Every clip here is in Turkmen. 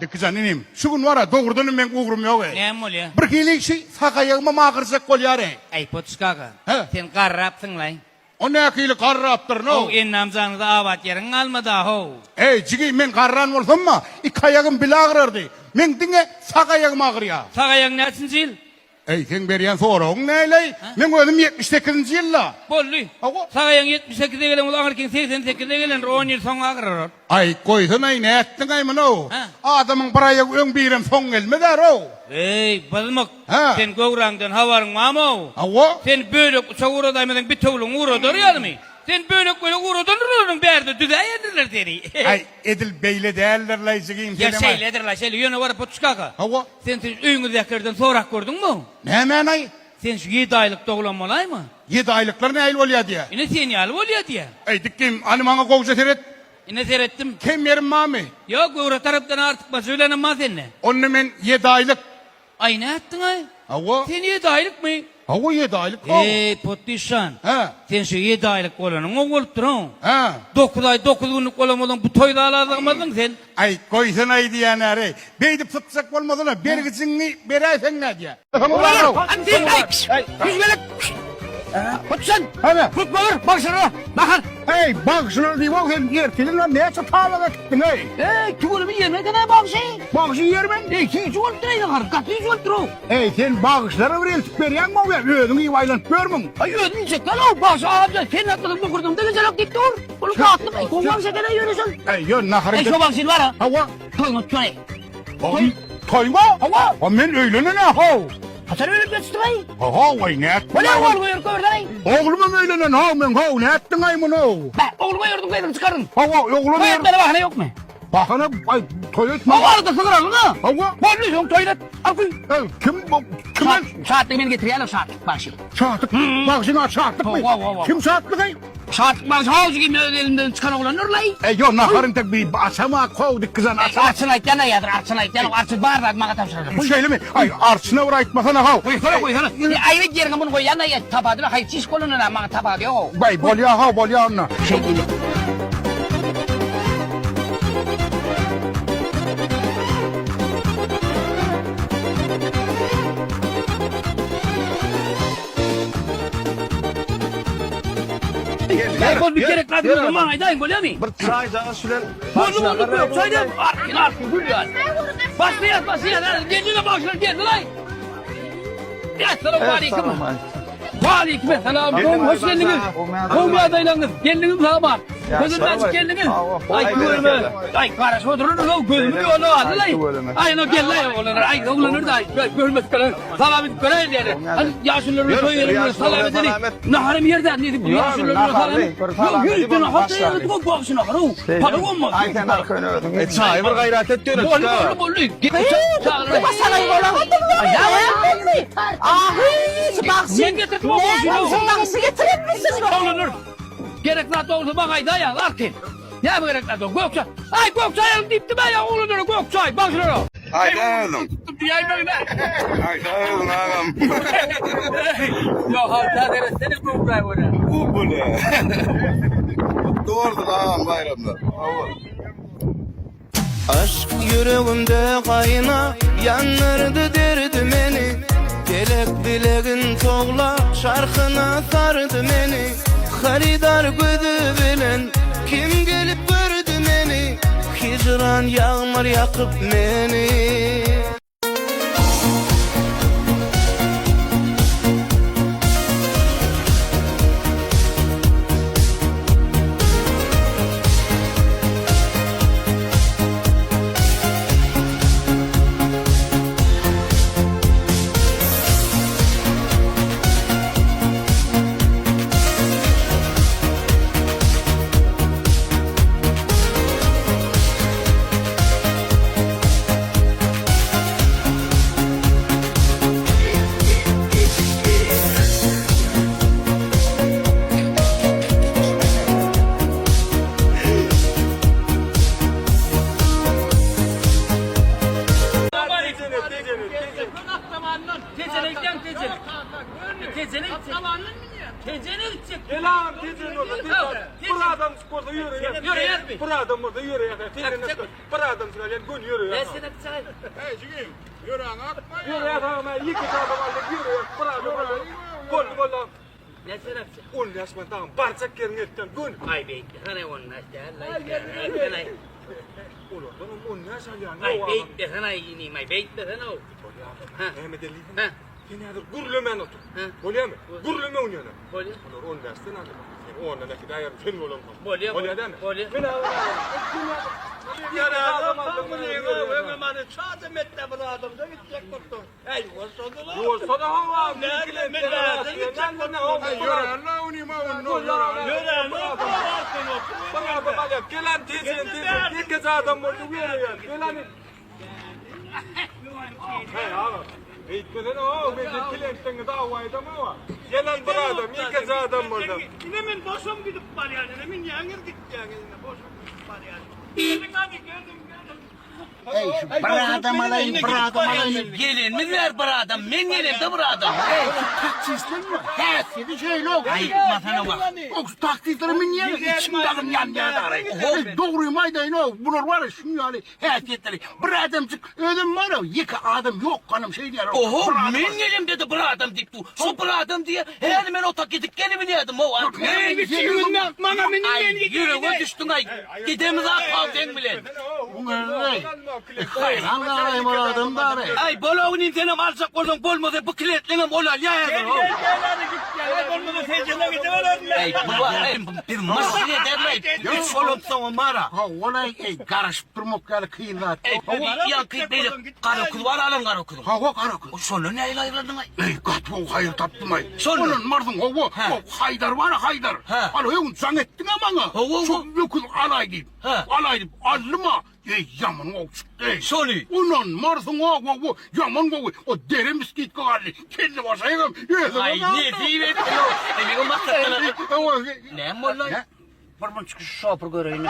Dikijan inim, şu gün bar-a, dogrudanam meň ugrum ýok-eý. Näme bolýa? Birhili şi sag aýagymam agyrjak bolýar-eý. Äý, Potuşka aga, Hä? sen garrapsyň-laý. O nähili garrapdyryn-ow? How, endam-janyňda abat ýeriň galmady-a, how. Äý, jigi, men garran bolsam-a, iki aýagym bile agyrardy. Meň diňe sag aýagym agyrýar. Sag aýagyň näçinji ýyl? Eý, seň berýän soragyň näleý? Meň özüm 78-nji ýylda. Boldy. Hawa. Sag aýagyň 78-de gelen bolsa, aňyrkyň 88-de gelendir, on ýyl soň agyrar ol. Aý, goýsana-aý, nätdiň-aý muny-ow? Hä? Adamyň bir aýagy öň, birem soň gelmez-ä-row. Eý, byzmyk! Hä? Sen göwräňden habaryň barmy-ow? Hawa. Sen bölek uçak ugradaýmasaň, bitewligiňi ugradar ýalymy? Sen bölek-bölek ugradandyr olaryň bärde düzäýendirler seni. Aý, edil beýle däldir-laý, jigim, Ýa senem-aý. şeýledir-laý, şeýle. Ýöne baryp Potuşka aga. Hawa. Sen şu öýüňizdäkilerden sorap gördüňmi? Nämäni-aý? Sen şu ýedi aýlyk doglan bolaýma? Ýedi aýlyklar nähili bolýa diýä? Ine sen ýaly bolýa diýä. Eý, dikgim, hany maňa gowja seret. Ine seretdim. Kem ýerim barmy? Ýok, göwre tarapdan artykmajy bilenem bar sende. Onda men ýedi aýlyk. Aý, nätdiň-aý? Hawa. Sen ýedi aýlykmy? Hawa, ýedi aýlyk how. Eý, Potdyşan. Hä? Sen şu ýedi aýlyk bolanyň gowy bolupdyr-ow. Hä? Dokuz aý, dokuz günlük bolan bolsaň, bu toý zala sygmazdyň sen. Aý, goýsana-aý diýýän-äreý. Beýdip sypjak bolmasana, bergijiňi beräýseň nädýä? Bahar. Eý, bagşylar diýip-ow sen ertiriň näçe tabak ekipdiň-eý? Eý, tüweleme ýermeden-ä bagşy. Bagşy ýermen? Eý, süýji bolupdyr-eý nahar, gaty süýji bolupdyr-ow. Eý, sen bagşylara bir eltip berýäňmi-ow ýa özüň iýip aýlanyp ýörmüň? Aý, özüm iýjek däl-ow, bagşy agam sen atladyň bokurdagyňda gezelok diýip dur. Ol tatly, gowy bagşy eken-ä ýöne şol. Eý, ýör naharyň. Eý, şo bagşyny bar-a. Hawa. Toýuňa tutýan-eý. Toý? Toýuňa? Hawa. A men öýlenen-ä, how. Haçan öýlenip ýetişdiň-eý? How, aý, nätdiň? Bolýa, ogul goýuryp goýberseň-eý. Oglumam öýlenen, how, meň, how, nätdiň-aý muny-ow? Bä, ogul goýurdyň, gyzyňy çykardyň. Hawa, oglum. Toý etmäne bahana ýokmy? Bahana, aý, toý etme. Hawa, arada sygyralyň-a. Hawa. Boldy, soň toý et. Al goý. Eý, kim bu? Kim? Şatlygy men getirýän-ow, Şatlyk bagşy. Şatlyk bagşyň ady Şatlykmy? Hawa, hawa. Kim Şatlygy? Şatlyk bagşy howjy kim öz elimden çykan oglandyr-laý. Eý, ýo, naharyň tek bir açamak, how, dikgizan açamak. Arçyn aýtýan-a ýadyr, arçyn aýtýan, arçyn bar zady maňa tabşyrarlar. Şeýlemi? Aý, arçyna bir aýtmasana, how. Goýsana, goýsana. Aýyp edýäriňe muny goýýan-a, ýa, tapady-la, haýsy iş bolanda-da maňa tapady ýog-ow. Baý, bolýa, how, bolýa onda. Şeý diýli. Aý, bol, bir gerek zady bolsa maňa aýdaýyň, bolýamy? Bir çaýjagaş bilen Boldy, boldy, gök çaý däl, artgyn, artgyn, gül ýaly. Başlaýas, başlaýas, geldi-le bagşylar, geldi-laý. Essalamu aleýkum. Waleýkim essalam. Gowy, hoş geldiňiz. Gowy ýagdaýlaryňyz. Geldiňiz sag-aman. Gözünden açyp geldiňiz. Aý, tüweleme. Aý, garaşyp oturarys-ow, gözümiz ýola galdy-laý. Aý, ine geldi-laý oglanlar. Aý, oglanlar-da, aý, görmedik gören. Salam edip göräýin diýeli. Hany, ýaşulular bilen toý ýeri bilen salam edeli. Naharam ýerde, diýdik, bu ýaşulular bilen salam. Ýok, ýörite nahar taýýarladyk-ow, bagşy nahary-ow. Palaw bolmaz. Aý, sen arkaýyn özüň. E, çaýy bir gaýrat et ýöne, Boldy, boldy, boldy. Oglanlar, gerek zat bolsa maňa aýdaýaň, arkaýyn. Näme gerek zat bolsa, gök çaý. Aý, gök çaý alyň diýipdim-ä ýa oglanlara, gök çaý, bagşylara. Aýda özüň. Diýäýmegine. Aýda özüň agam. Ýok, halta seretsene göwrä görä. Bu bile. Gutly bolsun agam baýramlar. Sag bol. Aşk ýüregimde gaýna Ýandyrdy derdi meni Pelek bilegin toglap Çarhyna sardy meni Harydar gözi bilen Kim gelip gördi meni Hijran ýagmyr ýakyp meni. Tejene gitjek. Gel agam Tejen bolsa Tejen. Bir adam bolsa ýöreýär. Ýöreýärmi? Bir adam bolsa ýöreýär. Tejene bir adam çykarýar göni ýöreýär. Ben seni gitjek. Hey jigim, ýöräňi atma. Ýöreýär agam ýeke adam aldyk ýöreýär. Bir adam aldyk. Boldy boldy. Ne sen gitjek? 15 manat agam barjak ýeriň eltden göni. Ay beýtdi. Hany onlar däl. Ay. Olardan hem 15 alýan. Ay beýtdi. Hany inim. Ay beýtdi. Hany. Ha. Näme deli? Ha. Sen häzir gürlemän otur. Ha. Bolýarmy? Gürleme ony ýöne. Bolýar. Olar 15-den aldy. Sen 10-dan äkit aýaryn sen bolan. Bolýar. Bolýar dämi? Bolýar. Men Ýolsa da hawa. Ýöränle ony ma ony. Gelen tezin tezin. Ýeke adam boldy ýöreýär. Gelen. Hey aga. Beýtmesene o, men klientden dawa edem awa. Gelen bir adam, ýeke adam boldy. Ine men boşam gidip barýan, ine men ýaňyz gitýän, ine boşam gidip barýan. Gelin hadi gelin gelin. Ey şu bir adam alayım, bir adam alayım. Gelenimiz ver bir adam. Men gelemde bir adam. Ey şu taksistler mi? Häsiýeti şeýle ok. Ay masana bak. Ok şu taksitlere minýän içim dagym ýanýar dagry. Ey dogrymy aýdaýyn ok, bular bar ya şun ýaly häsiýetleri. Bir adamjyk özüm bar ya, ýeke adam ýok ganym şeý diýär. Oho men gelemde de bir adam diýip du. Şu bir adam diýe her men otak gidip gelebilýärdim o. Men Maňa men Ay ýürege düşdün ay. Gidemiz ak sen bilen. Hayran garaýym ol adam dagry. Ay bolawyn senem aljak bolsaň bolmasa bu klientleňem ol alýar ýa. Gel gel hadi git gel. Bolmasa tejene gidiverelim. Ey bu var ey biz maşyn ederler. Üç bolup soňa mara. Ha, olay ey garaşyp durmak ýaly kyn zat. Ey bu ýanky beýle garakuz var alan garakuz. Hawa garakuz. Şonda näil aýryldyn ay? Ey gaty gowy haýyr tapdym ay. Şonda? Onan mardyň hawa. Ha. O Haydar var Haydar. Ha. Al öň jaň etdiň maňa. Hawa, Şu hawa. öküz alay diýip. Ha. Alay diýip aldyma. Ey ýaman gowy çykdy. ey. Şony. Onan mardyň o o ýaman gowy. O dere miskit galdy. Kelle başaýgam. Özüm. Ay nesip etdi. Demek o maksatdan. Näme boldy? Bir mun çıkış şopur göreyini.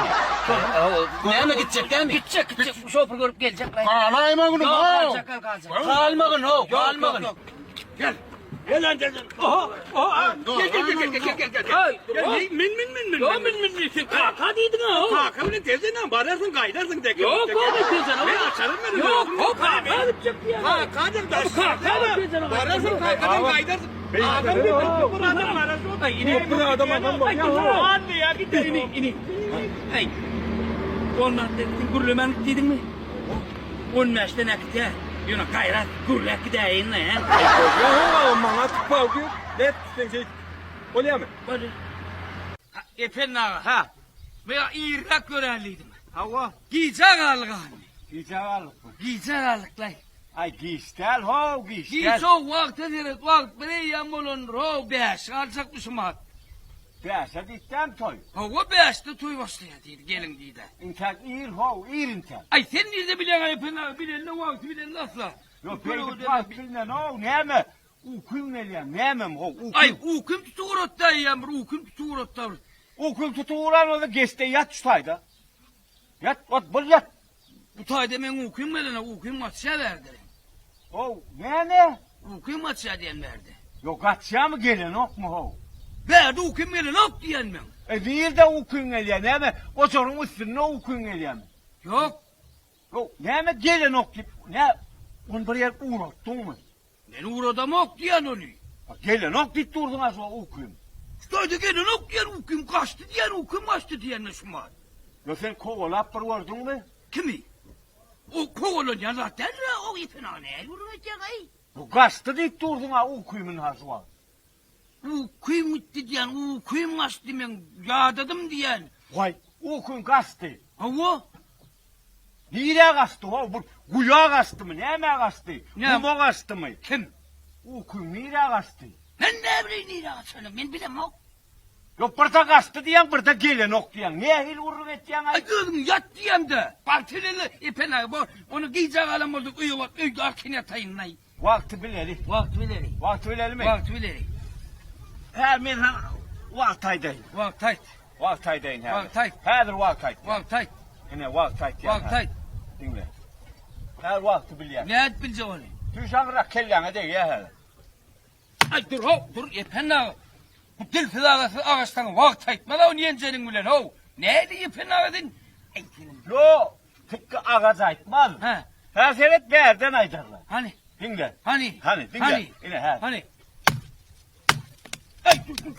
Näme gitjek dämi? Gitjek gitjek şopur görüp gelecek lan. Galayma bunu. Yok ha. kalacak kalacak. Galmagyn ho, galmagyn. Gel. Gel lan gel. Oha oha. Gel gel gel gel gel gel. Ay, Gel min min min min. Yo min min min. Kaka diýdiň ha. Kaka bilen tezden bararsyň gaýdarsyň dek. Yok o tezden. Men açarım ben. Yok o kaka gitjek diýýär. Kakadır da. Kaka Bararsyň kakadan gaýdarsyň. Adam bir bir adam bararsyň. Ay ini Bir adam adam bak. Hadi ya git. ini ini. Ay. Ondan dedin gürlemen diýdiň mi? 15-den akitýär. Ýöne gaýrat gürläp gidäýin he. Ýa hawa maňa tupaw diýip, net sen şey. Bolýarmy? Bolýar. Efendi aga. Ha. Men irräk göräliydim. Hawa. Gijä galdyk hany. Gije galdyk. Gijä galdyk lay. Ay giç däl ho giç Giç o wagta seret wagt bir eýýäm bolan ro 5 galjakmyşym at. Bäşe gitdem toý. Hawa 5-de toý başlaýar diýdi, gelin diýdi. Intak ir ho ir intak. Ay sen nirde bilen ay Efendi aga bilenle wagty bilenle asla. Yok beýdip wagt bilinen ho näme? Ukum gelýär nämem ho ukum. Ay ukum tutup eýýäm bir ukum tutup bir. Ukum tuturan bolsa geçde ýat şu taýda. Ýat ot bul ýat. Bu taýda men ukum gelene ukum gaçýa berdi. Ho näme? Ukum gaçýa diýen berdi. Yok gaçýamy gelen okmy ho? Berdi ukum gelen ok diýen men. E nirde ukum gelýär näme? Oçaryň üstünde ukum gelýärmi? Yok Yok näme gelen ok diýip ne? On bir ýer uğratdyňmy? men uğradam ok diýen onu. Gelen ok diýip durduň az o ukum. Şu taýda gelen ok diýen ukum gaçdy diýen ukum gaçdy diýen şuma. Yo sen kovalap bir gördüňmi? Kimi? O kovalan zaten o ipin ne yürüyecek ay. Bu gaçdy diýip durduň ha ukumyň ha şu wagt. Ukum gitti diyen, ukum kaçtı men yağdadım diyen. Vay ukum gaçdy. Hava Nire gaçdy ho? Bu guýa gaçdymy? Näme gaçdy? Ne? Guma gaçdymy? kim? Ukum nire gaçdy? Ben ne bileyim nire kaçanı ben bilemem. Yok birde gaçdy diýen, birde gelen ok diýen. Nähili urrup etýän Ay ay? gözüm yat diyem de. Partileli ipin ay bu. Onu giyecek alam olduk uyu bak uydu arkine tayınlay. Wagty bileli. Vakti bileri. Wagty bilelimi? Vakti bileri. Her men han wagt aýdaýyn. Vakti ayt. Wagt aýdaýyn häzir. Wagt aýt. Häzir wagt aýt. Vakti ayt. Ine wagt aýt. Vakti ayt. Diňle. Her wagty bilýän. Ne et bilecek onu? Tüýşaňrak kelläňe degýär häzir. Ay dur ho dur efendi ağa. Bu dilsiz agasyz agaç saňa wagt aýtmaz-a ony ýenjeniň bilen, how. Näde ýepen aga sen? Aý seniň. Ýo, tikki agaç aýtmaz. Hä. Hä seret bärden aýdarlar. Hany? Diňle. Hany? Hany, diňle. Hany? Ine hä. Hany? Aý, dur, dur.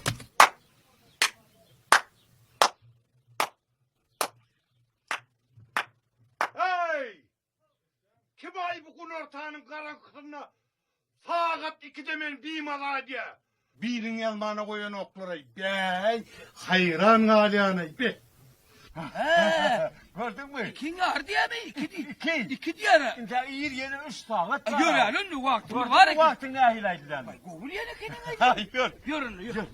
Hey! Kim aý bu günortanyň garaňkysynda sagat ikide meni bimaza edýär? Biriň ýazmana goýan oklaray, bäý, haýran galýan-aý, be. Hä. Gördüňmi? Ikiň ýary diýýärmi? Iki diý. Iki. Iki diýýär-ä. Indi ir ýene üç sagat bar. Ýöräli indi wagtymyz bar eken. Wagtyň nähili aýdylýan? Gowy diýen ekeniň-aý. Aý, ýör. Ýör indi, ýör.